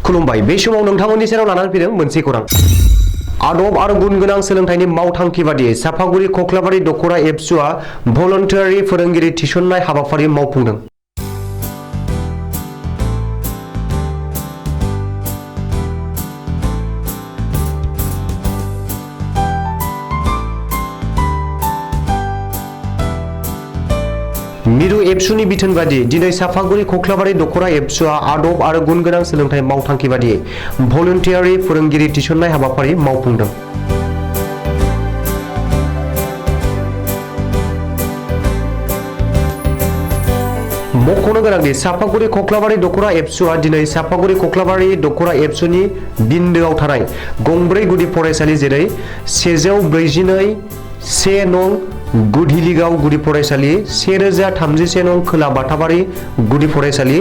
खुलुमबाय बे समाव नोंथांमोननि सेराव लानानै फैदों मोनसे खौरां आदब आरो गुन गोनां सोलोंथाइनि मावथांखि बादियै सापागुरि खख्लाबारि दख'रा एबसुआ भलन्टारि फोरोंगिरि थिसननाय हाबाफारि मावफुंदों। मिरु एबसुनि बिथोन बादि दिनै सापागुरि खख्लाबारि दख'रा एबसुआ आदब आरो गुन गोनां सोलोंथाइ मावथांखि बादियै भलन्टारि फोरोंगिरि थिसननाय हाबाफारि मावफुंदों। मख'नो गोनांदि सापागुरि खख्लाबारि दख'रा एबसुआ दिनै सापागुरि खख्लाबारि दख'रा एबसुनि बिन्दोआव थानाय गंब्रै गुदि फरायसालि जेरै 142 से नं गुदिलिगाव गुदि फरायसालि 1031 नं खोला बाथाबारि गुदि फरायसालि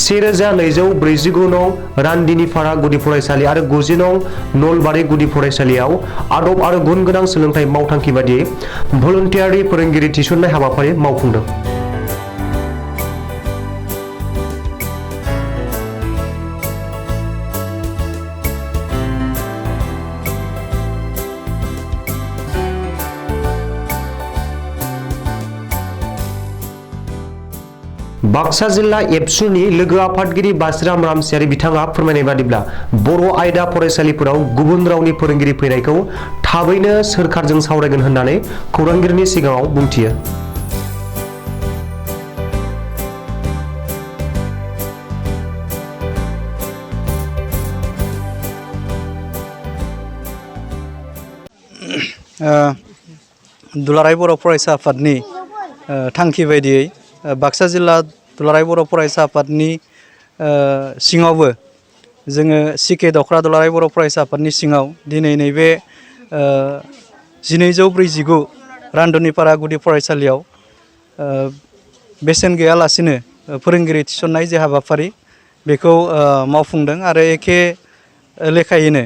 1249 नं रान्दिनिपारा गुदि फरायसालि आरो 90 नं नलबारि गुदि फरायसालियाव आदब आरो गुन गोनां सोलोंथाइ मावथांखि बादियै भलन्टारि फोरोंगिरि थिसननाय हाबाफारि मावफुंदों। बाक्सा जिल्ला एबसुनि लोगो आफादगिरि बासिराम रामसियारि बिथाङा फोरमायनाय बादिब्ला बर' आयदा फरायसालिफोराव गुबुन रावनि फोरोंगिरि फैनायखौ थाबैनो सोरखारजों सावरायगोन होननानै खौरांगिरिनि सिगाङाव बुंथियो। दुलाराय बर' फरायसा आफादनि थांखि बायदियै बाक्सा जिल्ला दुलाराय बर' फरायसा आफादनि सिङावबो जोङो सिके दख'रा दुलाराय बर' फरायसा आफादनि सिङाव दिनै नैबे 1249 रान्दनिपारा गुदि फरायसालियाव बेसेन गैयालासिनो फोरोंगिरि थिसननाय जे हाबाफारि बेखौ मावफुंदों आरो एखे लेखायैनो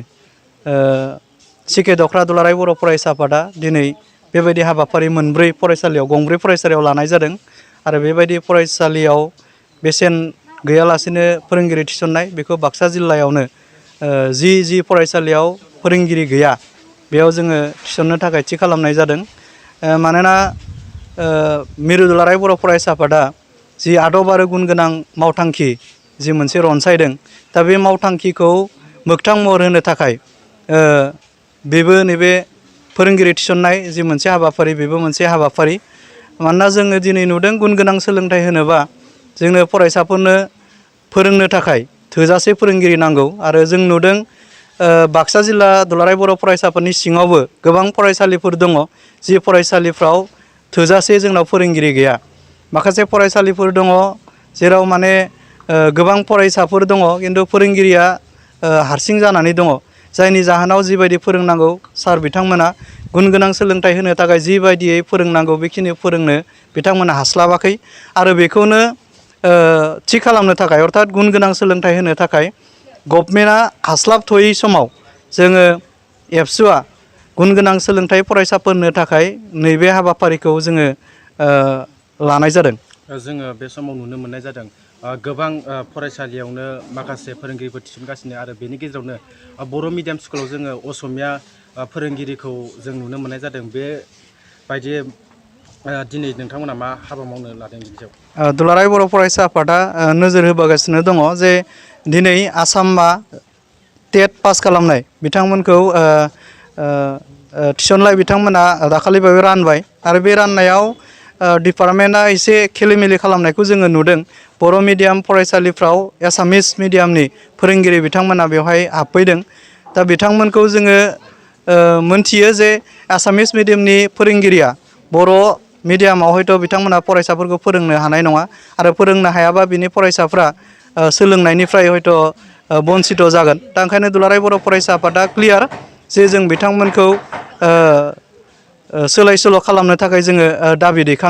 सिके दख'रा दुलाराय बर' फरायसा आफादा दिनै बेबायदि हाबाफारि गंब्रै फरायसालियाव लानाय जादों आरो बेबायदि फरायसालियाव बेसेन गैयालासेनो फोरोंगिरि थिसननाय बेखौ बाक्सा जिल्लायावनो जि फरायसालियाव फोरोंगिरि गैया बेयाव जोङो थिसननो थाखाय थि खालामनाय जादों। मानोना मिरु दुलाराय बर' फरायसा आफादा जि आदब आरो गुन गोनां मावथांखि जि मोनसे रनसायदों दा बे मावथांखिखौ मोगथां महर होनो थाखाय बेबो नैबे फोरोंगिरि थिसननाय जि मोनसे हाबाफारि बेबो मोनसे हाबाफारि। मानोना जोङो दिनै नुदों गुन गोनां सोलोंथाइ होनोबा जोंनो फरायसाफोरनो फोरोंनो थाखाय थोजासे फोरोंगिरि नांगौ आरो जों नुदों बाक्सा जिल्ला दुलाराय बर' फरायसाफोरनि सिङावबो गोबां फरायसालिफोर दङ जि फरायसालिफ्राव थोजासे जोंनाव फोरोंगिरि गैया। माखासे फरायसालिफोर दङ जेराव माने गोबां फरायसाफोर दङ खिन्थु फोरोंगिरिया हारसिं जानानै दङ जायनि जाहोनाव जिबायदि फोरोंनांगौ सार बिथांमोना गुन गोनां सोलोंथाइ होनो थाखाय जिबायदियै फोरोंनांगौ बेखिनि फोरोंनो बिथांमोना हास्लाबाखै आरो बेखौनो थि खालामनो थाखाय अर्थात गुन गोनां सोलोंथाइ होनो थाखाय गभर्नमेन्टआ हास्लाबथ'यै समाव जोङो एबसुआ गुन गोनां सोलोंथाइ फरायसाफोरनो थाखाय नैबे हाबाफारिखौ जोङो लानाय जादों। जोङो बे समाव नुनो मोननाय जादों गोबां फरायसालियावनो माखासे फोरोंगिरिफोर थिसनगासिनो आरो बेनि गेजेरावनो बर' मिडियाम स्कुलाव जोङो असमिया फोरोंगिरिखौ जों नुनो मोननाय जादों। बे बायदि दिनै नोंथांमोना मा हाबा मावनो लादों बिनि सायाव? दुलाराय बर' फरायसा आफादा नोजोर होबोगासिनो दङ जे दिनै आसामा टेट पास खालामनाय बिथांमोनखौ थिसनलाय बिथांमोना दाखालिबावै रानबाय आरो बे राननायाव डिपार्टमेन्टआ एसे खेलिमेलि खालामनायखौ जोङो नुदों। बर' मिडियाम फरायसालिफ्राव एसामिस मिडियामनि फोरोंगिरि बिथांमोना बेवहाय हाबफैदों। दा बिथांमोनखौ जोङो मोनथियो जे आसामिस मिडियामनि फोरोंगिरिया बर' मिडियामाव हयथ' बिथांमोना फरायसाफोरखौ फोरोंनो हानाय नङा आरो फोरोंनो हायाबा बिनि फरायसाफ्रा सोलोंनायनिफ्राय हयथ' बन्सित जागोन। दा ओंखायनो दुलाराय बर' फरायसा आफादा क्लियार जे जों बिथांमोनखौ सोलाय सोल' खालामनो थाखाय जोङो दाबि दैखांगोन।